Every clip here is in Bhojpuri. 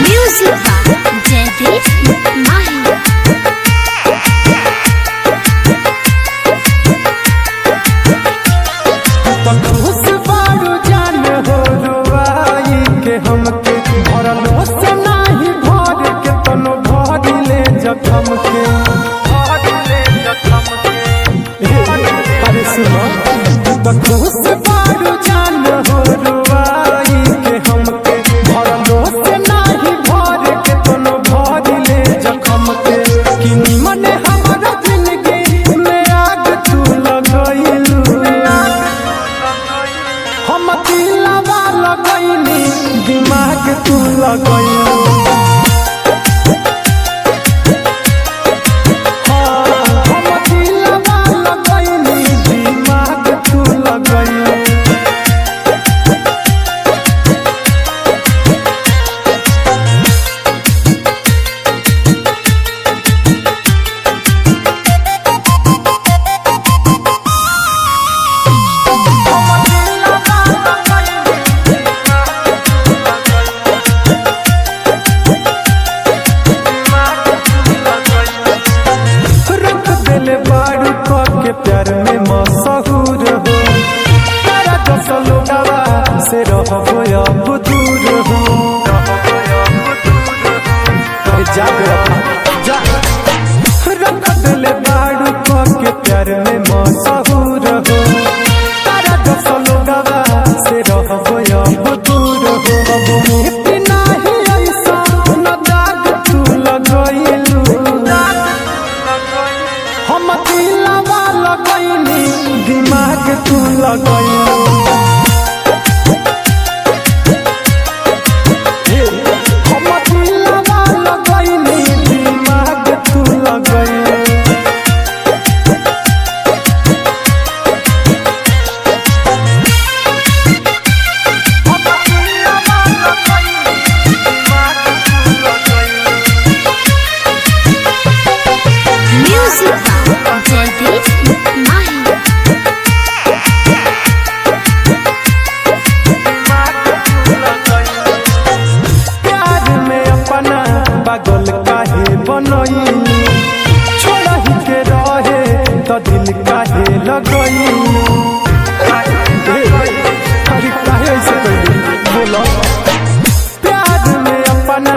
Music by Jaideep Mahi. खुश बारू जान हो रुआई के हमके भरल से नाही भर के तनो भरिले जखम के अरे सुनो तो खुश बारू जान हो रुआई के हमके भरल से नाही भर के तनो भरिले जखम के कि निमन हमारा जिंदगी में आग तू लगइलू। हम दिलवा लगैनी दिमाग तू लगैलू। हाँ, हम दिलवा लगैनी दिमाग तू लगैलू। रख दिल बारू क के प्यार में मशहूर हो, तारा दस लोगवा से रहो अब दूर हो। अरे जा बे जा। रख दिल बारू क के प्यार में मशहूर हो, तारा दस लोगवा से रहो अब दूर हो। अब मिट्टी नाही ऐसा न दाग तू लगैलू। हम दिलवा लगैनी दिमाग तू लगैलू। हम दिलवा लगैनी दिमाग तू लगैलू। Music by Jaideep Mahi. प्यार में अपना पागल काहे बनैलू, छोड़ही के रहे तो दिल काहे लगैलू। अरे काहे ऐसे कैलू बोलो। प्यार में अपना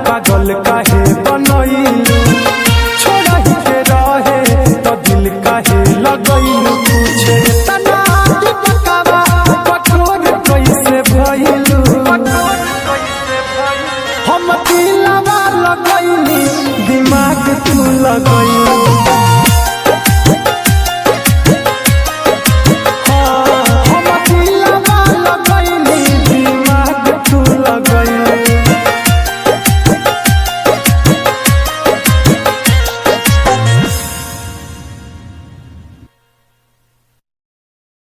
पागल काहे बनैलू, छोड़ही के रहे तो दिल काहे लगैलू। पूछे तना बकावा कठोर कैसे भइलू। हम दिलवा लगैनी दिमाग तू लगैलू।